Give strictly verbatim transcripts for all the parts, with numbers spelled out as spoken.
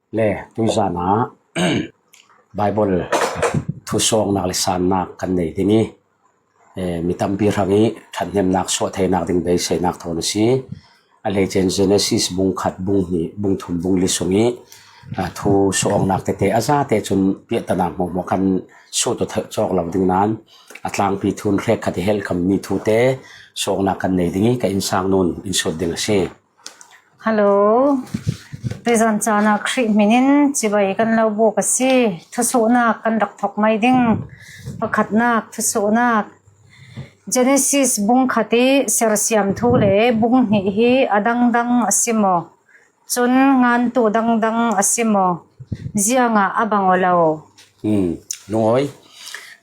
Le tuizan ah Bible thusuaknak le sannak kan nei ding i, eh, mi tampi hrang i ṭhathnemnak suah theinak ding beiseinak thawn a si. A hleice in Genesis bung khat, bung hnih, bung thum, bung li sung i, ah, thusuahnak tete a zate cun piahtana hmuahhmuah kan sut aw cawk lo ding nain a tlangpi thun hrekkhat i helhkammi thute suahnak kan nei ding i ka innsang nun in sut ding a si. Hello. Tuizan caan ah Khrih hmin in cibai kan lo buk a si. Thusuhnak kan rak thok mai ding. Pakhatnak thusuhnak. Genesis bung khat i sersiam thu le bung hnih hi a dangdang a si maw? Cun ngantu dangdang a si maw? Ziangah a bang aw lo? Hmm, lungawi.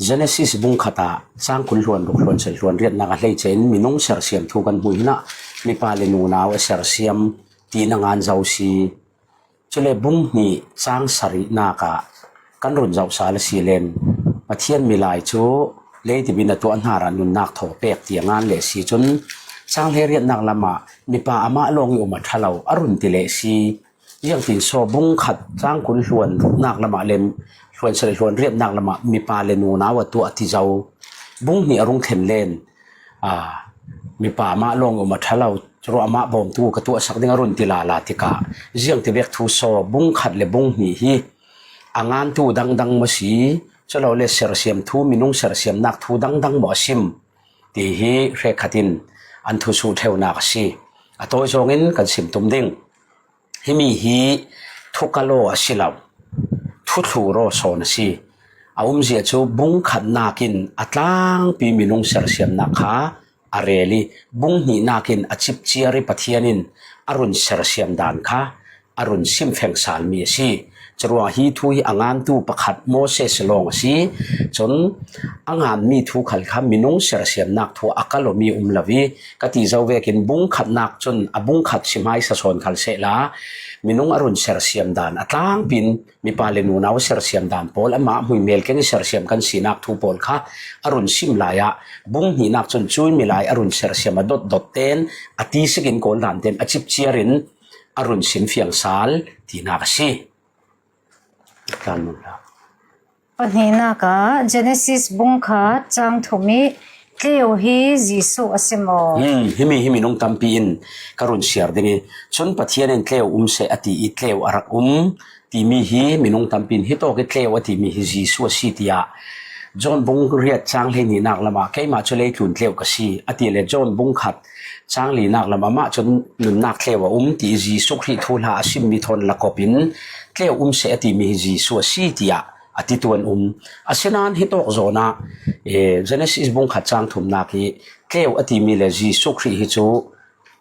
Genesis bung khat ah cang kul hluan ruk hluan sel hluan riatnak a hleice in minung sersiam thu kan hmuh hinah mipa le nunau a sersiam tiin a ngan zo si. Cule bung hnih cang sarihnak ah kan run zoh sal a si len Pathian milai cu leitibin a tuah hnar ah nunnak thaw pek ti a ngan le si cun cang hleiriatnak lamah mipa amah lawng i um a ṭha lo a run ti le si. Ziangtin saw bung khat cang kul hluan ruknak lamah le hluan sel hluan riatnak lamah mipa le nunau a tuah ti zo. Bung hnih a rung thlen len, aa, mipa amah lawng um a ṭha lo, curuah amah bawmtu ka tuahsak ding a run ti lala tikah ziangti vek thu saw bung khat le bung hnih hi a ngantu dangdang maw si, culole sersiam thu, minung sersiamnak thu dangdang maw a sim ti hi hrekkhat in an thusuh ṭheunak a si. A tawi zawngin kan sim tum ding. Himi hi thukal aw a si lo, thuthlu raw sawn a si. A umzia cu bung khatnak in a tlangpi minung sersiamnak kha a rel i, bung hnihnak in a cipciar i Pathian in a run sersiam dan kha a run sim fengsalmi a si. Curuangah hi thu hi a ngantu pakhat Moses lawng a si. Cun a nganmi thu khal kha minung sersiamnak thu a kal awmi um lo i, ka ti zo vekin bung khatnak cun a bung khat si hmaisa sawn khal sehla, minung a run sersiam dan a tlangpin mipa le nunau sersiam dan pawl, amah hmuihmel keng i sersiam kan sinak thu pawl kha a run sim lai ah, bung hnihnak cun cui milai a run sersiam a dotdot ten, a tisikin kawl dan ten a cipciar in a run sim fiang sal tinak a si. Kan nun hlah. Pahnihnak ah Genesis bung khat cang thum i tleu hi Jesuh a si maw? Hmm, himi, himi nung tampi in ka run siar ding i, cun Pathian in tleu um seh a ti i tleu a rak um timi hi minung tampi in hitawk i tleu a timi hi Jesuh a si tiah John bung riat cang hleihnihnak lamah keimah cu leitlun tleu ka si a ti le John bung khat cang linak lam amah cun nunnak tleu a um ti i Jesuh Khrih thuhla a simmi thawn lakop in tleu um seh a timi hi Jesuh a si tiah a titu an um. Asinain hitawk zawn ah, eh, Genesis bung khat cang thumnak hi tleu a timi le Jesuh Khrih hi cu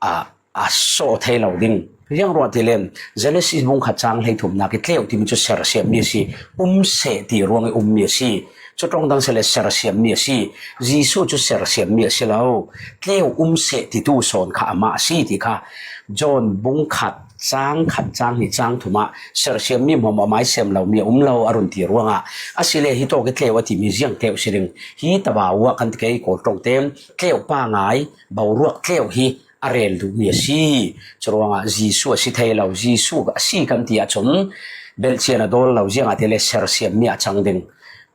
a, a sawh thei lo ding. Ziangruah ti len Genesis bung khat cang hleithumnak hi tleu timi cu sersiammi a si, um seh ti ruang i ummi a si. Cu ṭong dang seh le sersiammi a si. Jesuh cu sersiammi a si lo. Tleu um seh titu sawn kha amah a si ti kha John bung khat cang khat cang hnih cang thum ah sersiammi hmuahhmuah mai sem lomi a um lo a run ti ruangah a si le hitawk i tleu a timi ziang tleu si ding. Hi tabau ah kan ti kei kawl ṭongte tleu pangai boruak tleu hi a rel duhmi a si. Curuangah Jesuh a si thei lo, Jesuh a si kan ti ahcun belhcian a dawl lo, ziangahtile sersiammi a cang ding.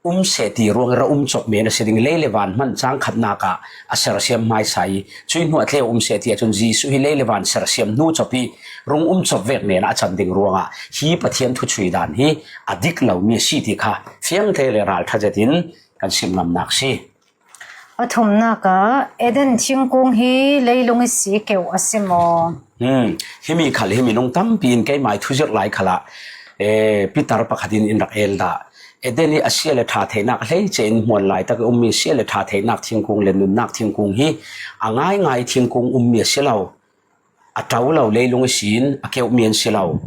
Um seh ti ruang i ra um cop men a si ding, lei le van hman cang khatnak ah a sersiam hmaisa i, cui hnuah tleu um seh ti ahcun Jesuh hi lei le van sersiam hnu cop i rung um cop vek men ah a can ding ruangah hi Pathian thuchui dan hi a dik lomi a si ti kha fiang tlei le ralṭha zetin kan sim ngamnak si. A thumnak ah Eden thingkung hi leilung i si keuh a si maw? Hmm, himi khal, himi nung tampi in keimah i thuzirh lai khalah, eh, Peter pakhat in in rak el dah. Eden i a sia le ṭha theihnak hleice in hmuan laitak i ummi sia le ṭha theihnak thingkung le nunnak thingkung hi a ngaingai thingkung ummi a si lo. A ṭo lo leilung i sin a keuhmi an si lo.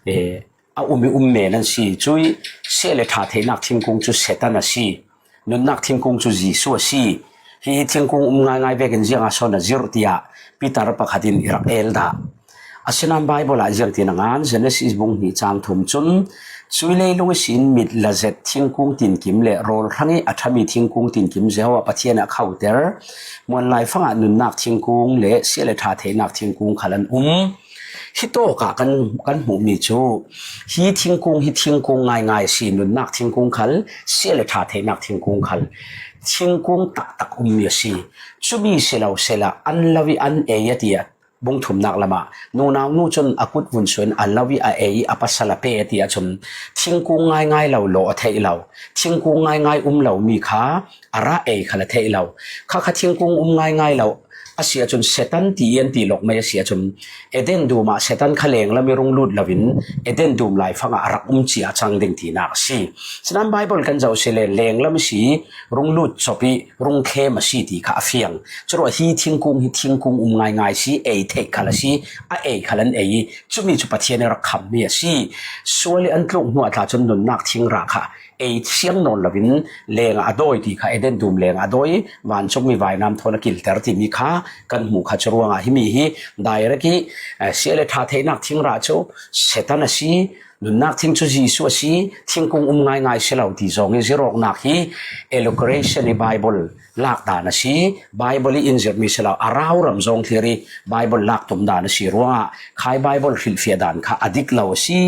Eh, a um i um men an si. Cui sia le ṭha theihnak thingkung cu Satan a si. Nunnak thingkung cu Jesuh a si. Hi, hi thingkung um ngaingai vekin ziangah sawn a zirh tiah Peter pakhat in i rak el dah. Asinain Bible ah ziangtin a ngan, Genesis bung hnih cang thum cun, cui leilung ihsin mit la zet thingkung tinkim le rawl hrang i a ṭhami thingkung tinkim Jehovah Pathian a khoter, muanlai fangah nunnak thingkung le sia le ṭha theihnak thingkung khal an um. Hitawkah kan, kan hmuh mi cu hi thingkung hi thingkung ngaingai a si, nunnak thingkung khal, sia le ṭha theihnak thingkung khal thingkung taktak um mi a si. Cumi si lo sehla an lo ih an ei a ti a, bung thumnak lamah nunau nu cun a kut vun suin a lo ih a ei, a pasal a pe a ti ahcun thingkung ngaingai lo law a theih lo, thingkung ngaingai um lo mi kha a ra ei khal a theih lo. Khakha thingkung um ngaingai lo a si ahcun Satan ti an ti lawk mai a si ahcun Eden dum ah Satan kha lenglam ih rung lut loin Eden dum laifang ah a rak um cia a cang ding tinak a si. Sinain Baibal kan zoh si le lenglam a si, rung lut cop ih rung khem a si ti kha a fiang. Curuah hi thingkung hi thingkung um ngaingai si, ei theih khal a si, a ei khal an ei ih cumi cu Pathian ih rak khammi a si. Sual ih an tluk hnuah tla cun nunnak thingrah kha ei siang nawn loin lengah a dawi ti kha Eden dum lengah a dawi, vancungmi vainam thawn a kilter timi kha kan hmuh kha. Curuangah himi hi direct ih, eh, sia le ṭha theihnak thingrah cu Satan a si, nunnak thing cu Jesuh a si, thingkung um ngaingai si lo ti zong hi zirawknak hi illustration ih Baibal lak dan a si, Baibal ih in zirhmi si lo, a rauram zong thlir ih Baibal lak tum dan a si ruangah khai Baibal hrilhfiah dan kha a dik lo a si.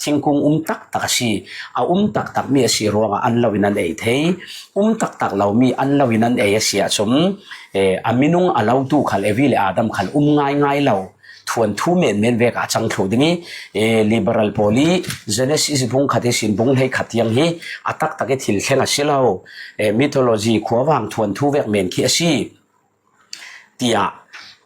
Thingkung um taktak a si. A um taktakmi a si ruangah an loin an ei thei. Um taktak lomi an loin an ei a si ahcun, eh, a minung a lotu khal, Evi le Adam khal um ngaingai lo. Thuanthu menmen vek ah a cang thluh ding ih, eh, liberal pawl ih Genesis bung khat ihsin bung hleikhat tiang hi a taktak ih thil thleng a si lo. Eh, mythology khuavang thuanthu vek men khi a si tiah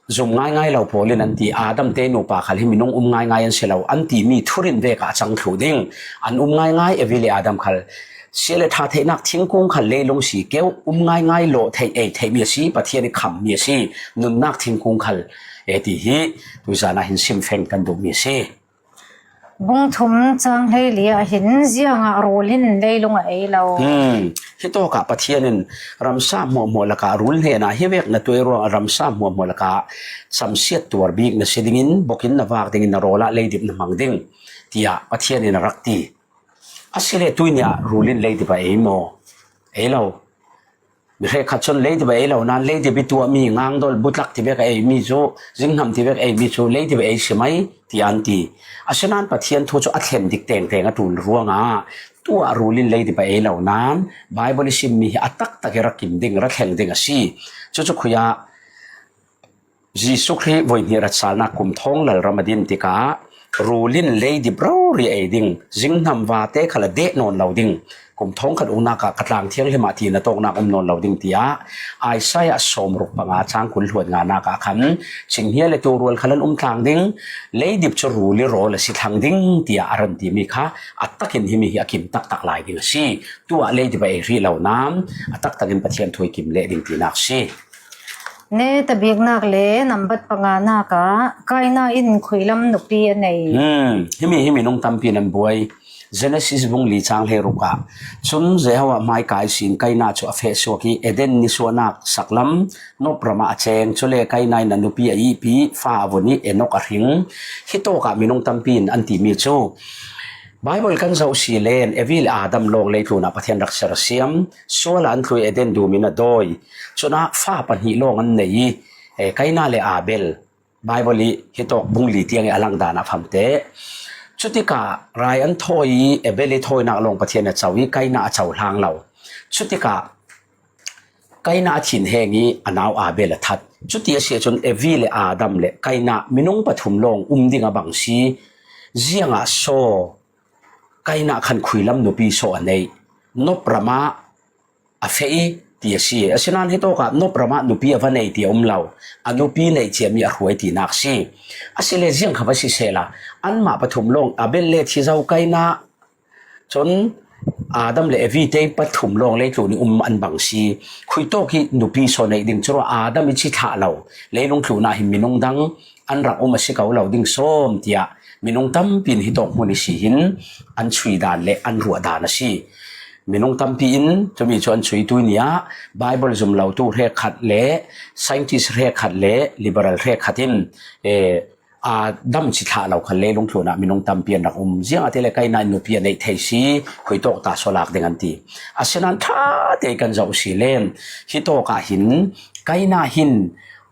zum ngaingai lo pawl in an ti. Adam te nupa khal hi minung um ngaingai an si lo an timi thurin vek ah a cang thluh ding. An um ngaingai, Evi le Adam khal sia le ṭha theihnak thingkung khal leilung si keuh, um ngaingai lawh theih, ei theihmi a si, Pathian ih khammi a si, nunnak thingkung khal, eh, ti hi tuizan ah hin simfeng kan duhmi a si. Bung thum cang hleili ah hin ziangah rul in leilung a ei lo? Hmm. Hitawkah Pathian in ramsa hmuahhmuah lakah rul hnenah hi vek na tuai ruangah ramsa hmuahhmuah lakah camsiat tuar bik na si dingin, bokin na vak dingin, na rawl ah leidip na hmang ding, tiah Pathian in a rak ti. Asile tuini ah rul in leidip a ei maw? Ei lo. Mi hrekkhat cun leidip a ei lo nain leidip ih tuahmi ngangdol butlak ti vek a eimi cu, zinghnam ti vek a eimi cu leidip a ei si mai, tiah an ti. Asinain Pathian thu cu a thlen dik tengteng a ṭul ruangah tuah rul in leidip a ei lo nain Baibal ih simmi hi a taktak ih ra kim ding, ra thleng ding a si. Cucu khui ah Jesuh Khrih voihnih ratsalnak kum thawng lalram a din tikah rul in leidip rori a ei ding, zinghnam vate khal a deh nawn lo ding, kum thawng khat uknak ah ka tlang thianghlim ah ti na tawknak um nawn lo ding, tiah Isaiah sawmruk panga cang kul hluan nganak ah khan, cinghnia le turual khal an um tlang ding, leidip cu rul ih rawl a si thlang ding, tiah a ran timi kha a takin himi hi a kim taktak lai ding a si. Tuah leidip a ei rih lo nain a taktakin Pathian thu ih kim leh ding tinak si. Netabiknak le nambat panganak ah Kaina in khuilam nupi a nei. Hmm, himi, himi nung tampi nan buai. Genesis bung li cang hleiruk ah cun Jehovah hmaika ihsin Kaina cu a feh suak ih Eden nisuahnak saklam Nop ram ah a ceng. Cule Kaina in a nupi a ihpi, fa a vun ih Enok a hring. Hitawkah minung tampi in an timi cu Baibal kan zoh si len Evi le Adam lawng leitlun ah Pathian rak ser a siam. Sual ah an tlu ih Eden dum in a dawi. Cun ah fa pahnih lawng an nei ih, eh, Kaina le Abel, Baibal ih hitawk bung li tiang ih a langdan ah famte. Cutikah rai an thawi ih Abel ih thawinak lawng Pathian a co ih Kaina a cohlang lo. Cutikah Kaina a thin heng ih a nau Abel a that. Cuti a si ahcun Evi le Adam le Kaina minung pathum lawng um ding a bang si. Ziangah saw Kaina khan khuilam nupi saw a neih? Nop ram ah a feh ih ti a si. Asinain hitawkah Nop ram ah nupi a va nei ti a um lo. A nupi neih ciami a hruai tinak si. Asile ziang kha va sisehla anmah pathum lawng, Abel le thi zo, Kaina, cun Adam le Evi te pathum lawng leitlun ih um an bang si. Khuitawk ih nupi saw neih ding? Curuah Adam ih ci thlah lo leilung tlun ah hin minung dang an rak um a si ko lo ding sawm, tiah minung tampi in hitawk hmun ihsi hin an chui dan le an ruah dan a si. Minung tampi in cumi cu an cui. Tuini ah Baibal zum lotu hrekkhat le scientist hrekkhat le liberal hrekkhat in, eh, Adam ci thlah lo khan leilung tlun ah minung tampi an rak um. Ziangahtile Kaina in nupi a neih thei si, khuitawk ta saw lak ding an ti. Asinain ṭha tein kan zoh si len hitawk ah hin Kaina hin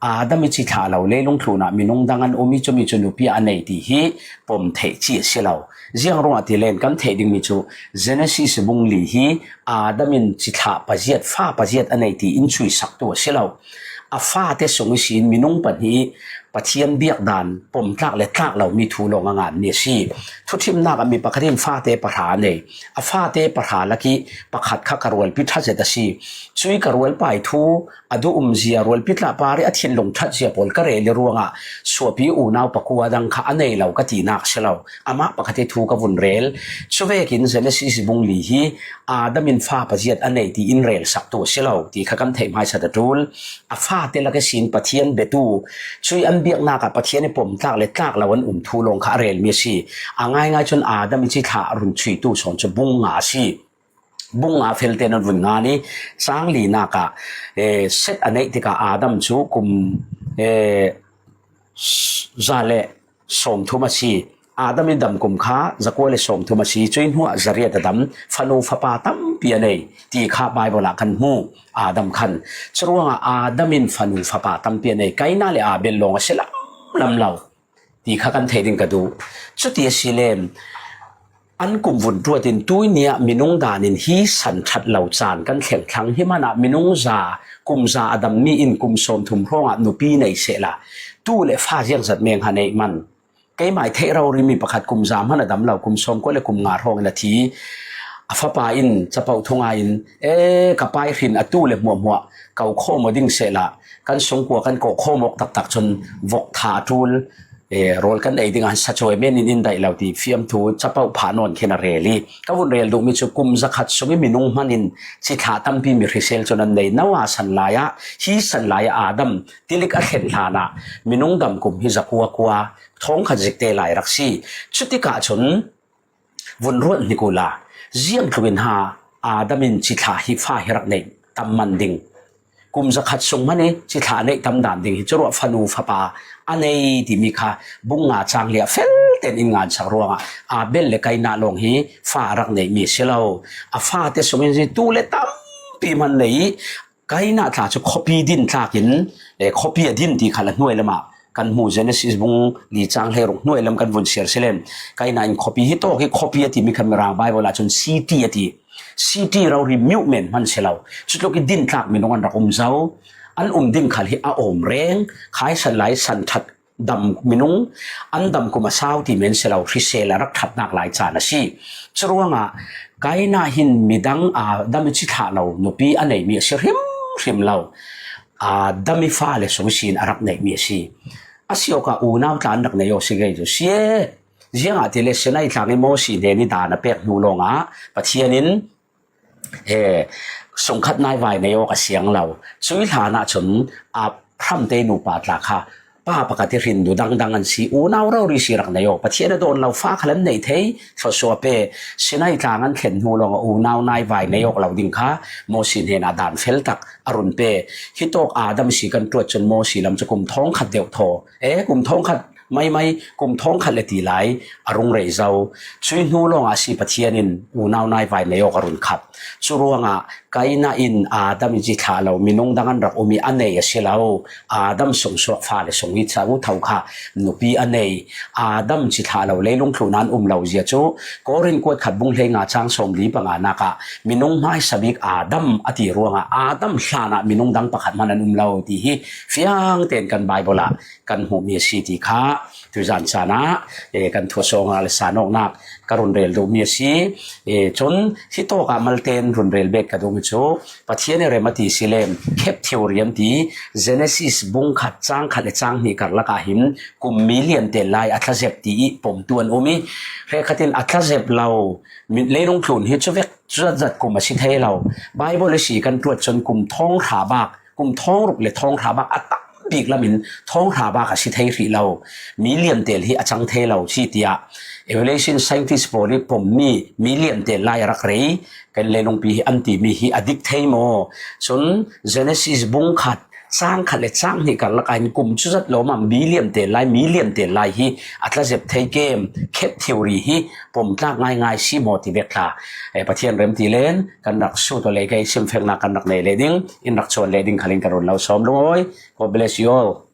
Adam i ci thlah lo leilung tlunah minung dang an um i, cumi cu nupi a nei ti hi pom theih ci a si lo. Ziang ruangah ti len kan theih dingmi cu Genesis bung li hi Adam in ci thlah paziat, fa paziat a nei ti in cuisaktu a si lo. A fate sung ihsin minung pahnih Pathian biak dan pom tlak le tlak lomi thu lawng a nganmi a si. Thuthimnak ah mi pakhat in fate pahra a nei. A fate pahra lak i pakhat kha ka rualpi ṭha zet a si. Cui ka rualpa i thu a duh umzia rualpi tla par i a thinlung ṭhat zia pawl ka rel i ruangah suapi unau pakua dang kha a nei lo ka tinak a si lo. Amah pakhat i thu ka vun rel. Cuvekin Genesis bung li hi Adam in fa paziat a nei ti in relsaktu a si lo ti kha kan theih hmaisa ta ṭul. A fate lak ihsin Pathian biatu, cui an biaknak ah Pathian i pom tlak le tlak lo an um thu lawng kha a relmi a si. A ngaingai cun Adam i ci thlah a run cuitu sawn cu bung nga a si. Bung nga felte nan vun ngan i cang linak ah, eh, Set a neih tikah Adam cu kum, eh, za le sawmthum a si. Adam i dam kum kha zakua le sawmthum a si. Cui hnuah zariat a dam, fanu fapa tampi a nei ti kha Baibal ah kan hmu. Adam khan. Curuangah Adam in fanu fapa tampi a nei. Kaina le Abel lawng a si lamlam lo ti kha kan theih ding ka duh. Cuti a si len, an kum vun ṭuat in tuini ah minung dan in hi san ṭhat lo caan kan thleng thlang hi hmanah minung za, kum za a dammi in kum sawmthum hrawngah nupi nei sehla tu le fa ziangzat meng ha neih man. Keimah i theih rori mi pakhat kum za hman a dam lo, kum sawmkua le kum nga hrawng in a thi. A fapa in capoh thungai in, "E, ka pa i hrin a tu le hmuahhmuah ko khawm aw ding sehla kan sungkua kan kawh khawm awk taktak cun vok tha a ṭul, e, rawl kan ei ding ah sa cuai men in in daih lo," ti fiamthu capoh phah nawn khin a rel i ka vun rel duhmi cu kum zakhat sung i minung hman in ci thlah tampi mi hrisel cun an nei. Noah san lai ah, hi san lai ah Adam tilik a thlen hlan ah minung dam kum hi zakua kua, thawngkhat zikte lai rak si. Cutikah cun vun ruat hnik uhla, ziangtluk in ha Adam in ci thlah hi fa hi rak neih tam man ding. Kum zakhat sung hman i ci thlah a neih tam dan ding hi curuah fanu fapa a nei timi kha bung nga cang li ah fel ten in ngansak ruangah Abel le Kaina lawng hi fa a rak neihmi a si lo. A fate sung in tu le tampi hman nei i Kaina tla cu khuapi din tlakin, eh, khuapi a din ti kha la hnuai lamah kan hmu. Genesis bung li cang hleiruk hnuai lam kan vun siar si len. Kaina in khuapi hi tawk hi, khuapi a timi kha Mirang Baibal ah cun city a ti. City rori miuh men hman si lo. Cutluk i din tlak minung an rak um zo. An um ding khal hi a awm reng. Khai san lai san ṭhat dam minung, an dam kum a sau ti men si lo, hrisel a rak ṭhatnak lai caan a si. Curuangah Kaina hin midang Adam i ci thlah lo nupi a neimi a si hrimhrim lo. Adam i fale sung sin a rak neihmi a si. A si awkah unau tla an rak nei aw si ngei cu si e. Ziangahtile Sinai tlang i Mosi hnen i dan a pek hnu lawngah Pathian in he, sungkhat naivai nei awk a siang lo. Cui hlan ah cun Abraham te nupa tla kha pa pakhat i hrin nu dangdang an si, unau rori si rak nei awk. Pathian a dawn lo fa khal an nei thei, thluasuah pe. Sinai tlang an thlen hnu lawngah unau naivai nei awk lo ding kha Mosi hnenah dan fel tak a run pe. Hitawk Adam si kan ṭuat cun Mosi lam cu kum thawngkhat deuh thaw, e, kum thawngkhat maimai, kum thawngkhat le ti lai a rung rei zo. Cui hnu lawngah a si Pathian in unau naivai nei awk a run khat. Cu ruangah Kaina in Adam i ci thlah lo minung dang an rak um i a nei a si lo. Adam sungsuak fale sung i co tho kha nupi a nei. Adam ci thlah lo leilung tlun ah an um lo zia cu Korin kuat khat bung hlei nga cang sawmli panga nak ah minung hmaisa bik Adam a ti ruangah Adam hlan ah minung dang pakhat hman an um lo ti hi fiang tein kan Baibal ah kan hmuhmi a si ti kha tuizan caan ah, eh, kan thuasawnga le sanawknak ka run rel duhmi a si. Eh, cun hitawk ah malte in run rel bet ka duhmi cu Pathian i rem a ti si le, kep theory an ti, Genesis bung khat cang khat le cang hnih karlak ah hin kum million tel lai a thlazep ti i pomtu an um i, hrekkhat in a thlazep lo, mi-, leilung tlun hi cuvek cuzat zat kum a si thei lo. Baibal i si kan ṭuat cun kum thawng hra bak, kum thawng ruk le thawng hra bak a tam bik lam in thawng hra bak a si thei hrih lo. Million tel hi a cang thei lo si tiah evolution scientist pawl i pommi million tel lai a rak rei kan leilungpi hi an timi hi a dik thei maw? Cun Genesis bung khat chang khat le chang hnih karlak ah hin kum chuzat lo mah mi liam tel lai, mi liam tel lai hi a tla zep thei kem, khet theory hi pom tlak ngaingai si maw ti vek tla, eh, Pathian remti len kan rak sut aw le, kei simfekna kan rak nei le ding, in rak chuan le ding khalin ka run lo sawm lungawi. God bless you all.